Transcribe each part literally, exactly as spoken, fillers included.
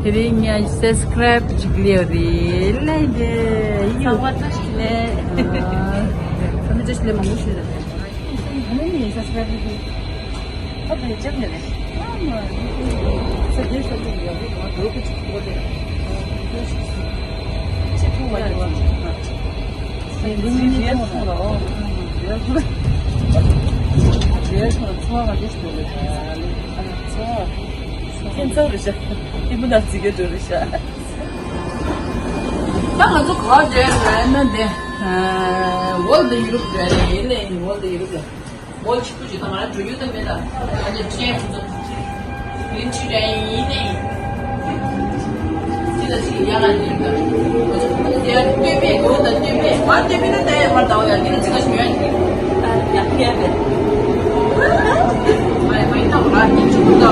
དེ་རིང་ངས་སབ་སི་ཀ་རའིབ་ཅིག་ལས་རེད་ལས་འདི་ཡིན། ཚང་མ་བཀྲ་ཤིས་བདེ་ལེགས། ཚང་མ་བཀྲ་ཤིས་བདེ་ལེགས། མང་པོ་ཞིག་རེད། ངས་སབ་སི་ཀ་རའིབ་ཞིག་ཨ་ཕའི་ཅེབ་ནས་རེད། ས་དེ་ས་དེ་ཡོད་རེད། ང་འགྲོ་གི་ཅིག་འགྲོ་རེད། ཅེ་ཐུང་བ་རེད་བ། ཁྱེད་ཚོ་རེ་ཤག་ཁྱེད་མི་ནག་ཅིག་གི་འགྲོ་རེ་ཤག་ད་ང་ཚོ་ག་བར་འགྲོ་ཡ་ན་འདི། ཝོལ་ཌི་ཡུ་རོབ་འགྲོ་ཡ་ཡིན་ལེ། ཡིན་ཝོལ་ཌི་ཡུ་རོབ་ལ། ཝོལ་ཆེན་པོ་ཅིག་ད་ང་རང་འགྲོ་ཡུལ་ད་མེད་ད། ང་ཚོ་ཁྲལ་ཁོ་ཚོ་རིན་ཆེན་རེད་ཡིན་ནའི། ཅི་ལ་ཅིག་ཡག་ལ་འདི་ད། ཁོ་ཚོ་ཁོ་ཚོ་དེ་ཡ་སྟོད་སྨད་མདོ་དང་སྟོད་སྨད་མར་སྟོད་སྨད་ན་ད་ཡ་མར་ད་འོ་ཡ་འདི་ལ་ཅི་ག་ཞིག་ཡོད་ཡ་འདི། ཡག་ཡག་རེད། མ་ཡ་མ་ཡིན་ད་འོ་ར་འདི་ཅི་ཁོ་ད།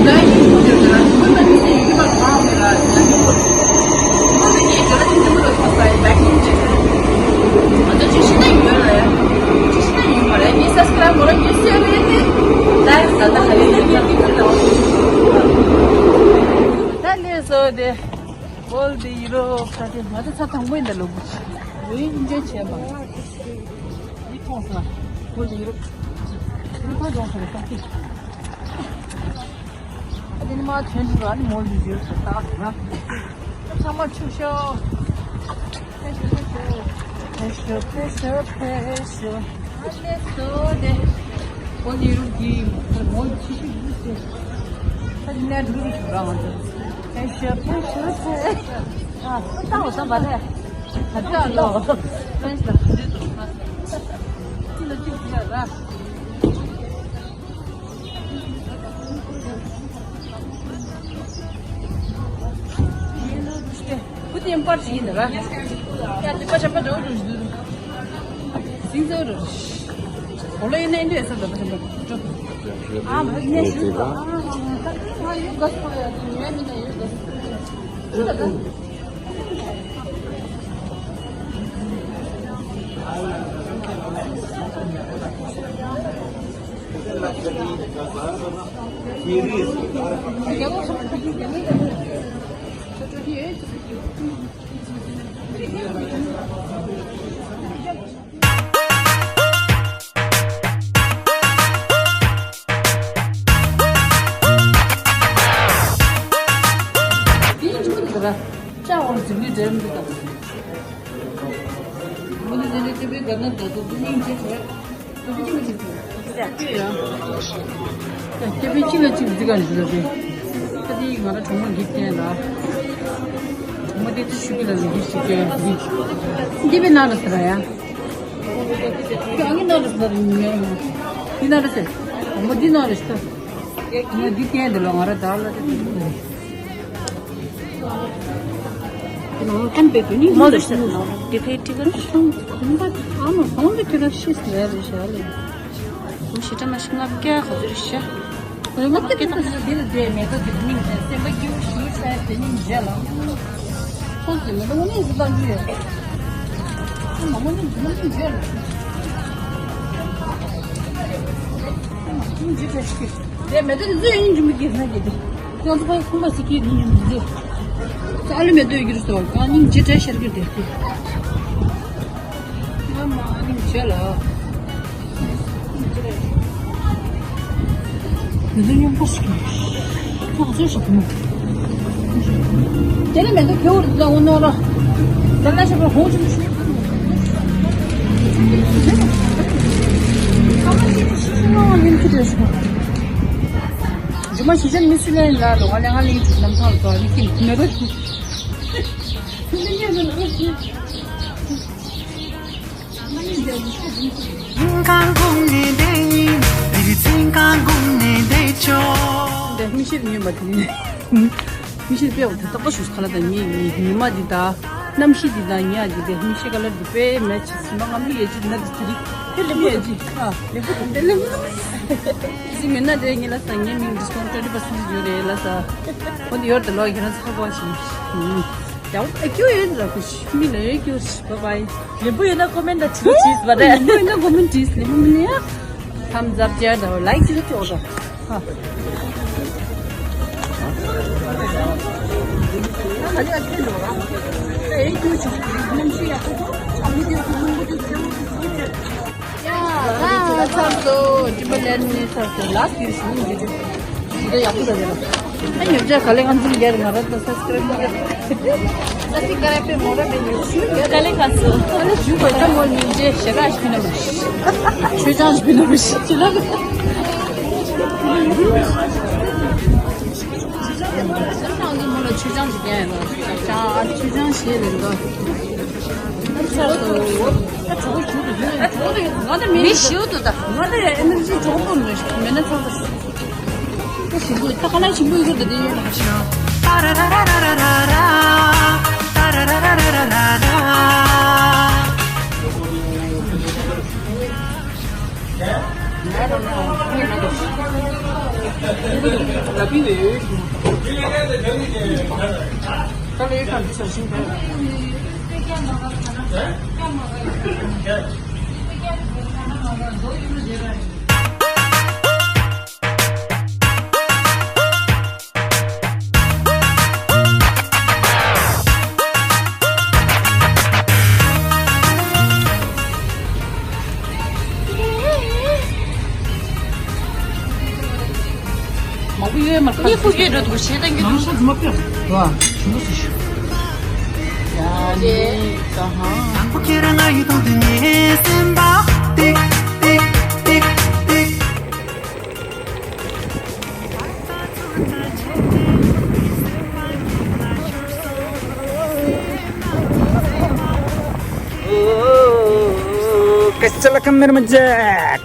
ད་ཡིན་ཁོ་ཚོ་ད་ར་ཁོ་ད་འདི་ཚེ་ཡིན་པ་གང་མེད་ར་ཡ་འདི་ཁོ། ཁོ་ཚོ་ངས་ཇོ་ལ་ཅི་འདི་མོ་ལ་ཁོ་ཚ་ཡ་བེག་ཀིང་བྱེད་ད། ང་ཚོ་ཅི་ཤེས་ན་ཡོད་ར་ཡ། ཅི་ཤེས་ན་ཡོད་མ་རེད། ངས་སབ་སི་ཀ་རའིབ་མོ་ར་ངས་སེ་རེད་དེ། ད་ད་ད་ཧ་ལས་ཡོད་ད། ད་ལས་སོ་དེ། ཝོལ་ཌི་ཡུ་རོབ་ད་དེ་ང་ཚོ་ཚ་དང་པོ་ཡིན་ད་ལོ་བུ་ཆི། ཝེ་ཨིན་ཇོའི་བྱས་མ། ཡིད་ཐོང་སོང་། ཝོལ་ཌི་ཡུ་རོབ། ཡིད་ཐོང་སོང་ཟེར་ས་ཅི། ཨ་དེ་ནི་མ་ཐོན་འགྲོ་ཨ་ནི་མོལ་འདི་ཡོད་ས་ད་ང་ཚང་མ་ཆུ་ཤོག་ཕེ་ཤོ་ཕེ་ཤོ་ཕེ་ཤོ་ཕེ་ཤོ་ཕེ་ཤོ། ཨ་ལེ་སོ་དེ་ཨོ་ནི་རུ་གི་མོལ་ཆི་ཤི་ཡུ་སེ། ཨ་ནི་འགྲོ་རུ་ཤོག་ར་ང་ཚོ་ཕེ་ཤོ་ཕེ་ཤོ་ཕེ། ཨ་ད་འོ་ད་བ་རེད། ད་ད་ལོ་ཕེ་ཤོ་ཕེ་ཤོ་ཕེ་ཤོ། ཅི་ལ་ཅི་ཟེར་ར། བུ་དེ་པར་ཞིག་ཡིན་ད་ར། ཡ་དེ་པ་ཆ་པ་འདྲ་བོ་འདྲ་ཞིག་འདུག་སིང་ཟེར་ར། འོ་ལོ་ཡིན་ན་ཨིན་དུ་ཨེ་ས་ད་པ་ཆ་པ་འགྲོ། ཨ་མ་ནས་ཞུ་ད། ཨ་ཨ་ད་ཨ་ཡོད་ག་སོ་ཡ་དེ་ཉོས་མིན་ན་ཡོད་ག་སོ། ད་ད། དེ་ཡིན་གྱི་མི་འདུག་ག་ལ། ལྕགས་འོག་ལ་འཛུལ་ནས་འགྲེམས་འདུག་ད། མི་འདི་འཛིན་ནས་སྐྱེ་བའི་དགའ་སྣང་དག་ཏུ་སྙིང་རྗེ་བྱས། སྐྱེ་བའི་གཅིག་ལ་གཅིག་འཛི་ག་འདི་ལ་རེད། ད་དེ་ང་རང་གྲོགས་མོ་འདི་བསྟན་ལ། གྲོགས་མོ་དེ་ཅི་ཞུ་གི་ལ་ལ་གི་ཞིག་སྐྱེ་འདི། འདི་བའི་ནང་ལ་ཟེར་ཡ། ཨ་ནི་ནང་ལ་ཟེར་ཡ། འདི་ནང་ལ་ཟེར། གྲོགས་མོ་འདི་ནང་ལ་ཟེར། ང་འདི་བསྟན་འདི་ལ་ང་ར་ད་ལ་དེ། ཁམ་པའི་བུ་ནི་མོ་ལ་ཤི་ནོ་དེ་ཕའི་ཏི་ག་ཤང་ཁམ་པ་ཨ་མ་ཁོང་གི་ཏི་ག་ཤི་སི་ལེ་རེ་ཤ་ལེ། མོ་ཤི་ཏ་མ་ཤི་ང་ཀྱ་ག་ཚུ་རེ་ཤ། ང་ཀྱ་ཏི་ག་ཤི་དེ་ལ་དེ་མེ་ཏོག་དེ་སྙིང་ཅན་སེམས་པ་སྐྱིད་པོ་ཞུ་ས་དེ་སྙིང་རྗེ་ལ། ཁོང་གི་མེ་ཏོག་ནི་ཟི་ལ་ཡོད། ཨ་མ་མོ་ནི་ཟི་ལ་སྙིང་རྗེ་ལ། ཨ་མ་སྙིང་རྗེ་བྱ་ཤི། དེ་མེ་ཏོག་དེ་ཚོ་ཡང་སྙིང་རྗེ་མི་དགེ་ན་དགེ་དེ། ཁོང་ཚོ་ཕར་ཁུམ་པ་སི་ཁི་ནི་ཡིན་མི་རེད། ས་ཨ་ལི་མེ་ཏོག་ཡོད་ཀྱི་རེད་སོ་གང་སྙིང་རྗེ་བྲལ་ཤར་གྱི་རེད་དེ། ཨ་མ་སྙིང་རྗེ་ལ། མེ་ཏོག་སྙོམས་པོ་ཞིག་གི་ཁོང་ཚོ་ཞིག་གི་མོ། དེ་ནི་མེ་ཏོག་ཁེའུ་རེད་ལ་འོ་ནོ་ར། དེ་ལ་ཤ་པ་ཧོང་ཆུ་ཆུ། ཨ་མ་སྙིང་རྗེ་ལ་ཤ་པ། རྗེས་མ་ཞི་ཅན་མི་སུ་ལེན་ལ་ལོ་ང་ལེ་ང་ལེ་ཡིན་གྲུབ་རྣམ་ཐང་ལ་ཙོ་རིག་གིན་མེ་རོ་ཞུ། སུ་ལེན་ཡོད་ན་རོ་ཞུ། ཚིང་ཁང་གུང་ནས་བསྡད་ཡིན། རི་རི་ཚིང་ཁང་གུང་ནས་བསྡད་ཆོག་འདི་མི་ཤེས་ཉོས་མ་དེ་ཡིན། མི་ཤེས་པས་འོ་ད་རྟག་པར་ཞུ་ཁ་ལ་དང་ཉེ་ཉི་མ་འདི་དང་གནམ་གཤིས་འདི་དང་ཉ་འདི་དེ་མི་ཤེས་ཀ་ལ་འདི་དཔེ་མེད་ཆེ་སི་མ་ང་མི་ཡ་ཅི་ན་འདི་ཚི་རི་ལེ་མི་ཡ་ཅི་ཨ་ལེ་པོ་དེ་ལེ་མི་སི་མེད་ན་དེ་ངེད་ལ་ས་ངའི་མིང་ཌི་སི་ཀའུན་ཊི་ཊུ་ཝེན་ཊི་པར་སེན་ཊི་ཡོད་རེད་ལ་ས་འོ་འདི་ཡོད་དེ་ལོ་ཁྱེད་རང་ཚ་བ་ཞིག་ཡ་འོ་ཨ་ཁྱོད་ཡོད་ལ་ཁུ་ཤི་མི་ལ་ཡོད་ཁྱོད་ཤི་བ་བའི། ལེ་པོ་ཡོད་ན་ཀོ་མེན་ཊི་ཅིག་བྲིས་པ་རེད། ལེ་པོ་ཡོད་ན་ཀོ་མེན་ཊི་བྲིས། ལེ་པོ་མིན་ན་ཡ། ཐམ་སི་ཨབ་ཅེར་དང་ལའིཀ་ཅིག་ཅོག་དང་། ཧ། ཡ། ཚར་སོང་། ཀྲིམ་བར་ལེན་ནས་ཚར་སོང་། ལ་སི་ཡུ་ཤིང་འདི་འདི་འདི་ཡག་པོ་རེད་ལ། ཨ་ཉོ་ཆ་ག་ལེ་ང་ཚོ་རྒྱལ་ང་ར་ད་སབ་སི་ཀ་རེབ་མ་རེད། ད་སི་ཀ་རེབ་པའི་མོ་ར་མེད་ཉོ་ཤུ་རྒྱལ་ག་ལེ་ག་སོ། ཨ་ནི་ཞུ་གོ་ད་མོ་མི་འདྲེ་ཞེ་དྲག་ཞིག་ཕི་ན་མ་ཤི། ཆོས་ཅང་ཞིག་ཕི་ན་མ་ཤི་ཅི་ལ། ང་ཚོ་མོ་ལ་ཆོས་ཅང་ཞིག་རྒྱལ་ཡིན་ལ། ཅང་ཨ་ཆོས་ཅང་ཞེས་ལེན་ག་ང་ད་མི་ཞིའུ་དུ་ད། ང་ད་ཡ་ཨེ་ནར་ཇི་གྲོགས་པོ་མེད་ན་ཚང་ད། ད་ཞིམ་པོ་ད་ཁ་ལག་ཞིམ་པོ་ཡོད་ད་དེ་ཡོད་ན་ཞིམ། མང་པོ་ཡོད་མ་རེད། གཉིས་ཁུག་ཡོད་འགྲོ་འདུག་ཞེ་ད་འགྱུར་འདུག་མང་ཤ་རྫུན་མ་ཕེབས། ཝ། ཞུ་མ་སུ་ཞུ། ཡ་ནི་ད་ཧང་། དང་པོ་ཁྱེད་རང་ང་ཡི་དོན་དུ་ངའི་སེམས་པ་ཏིག་ཏིག་ཏིག་ཏིག། Костелаком Мермедяк.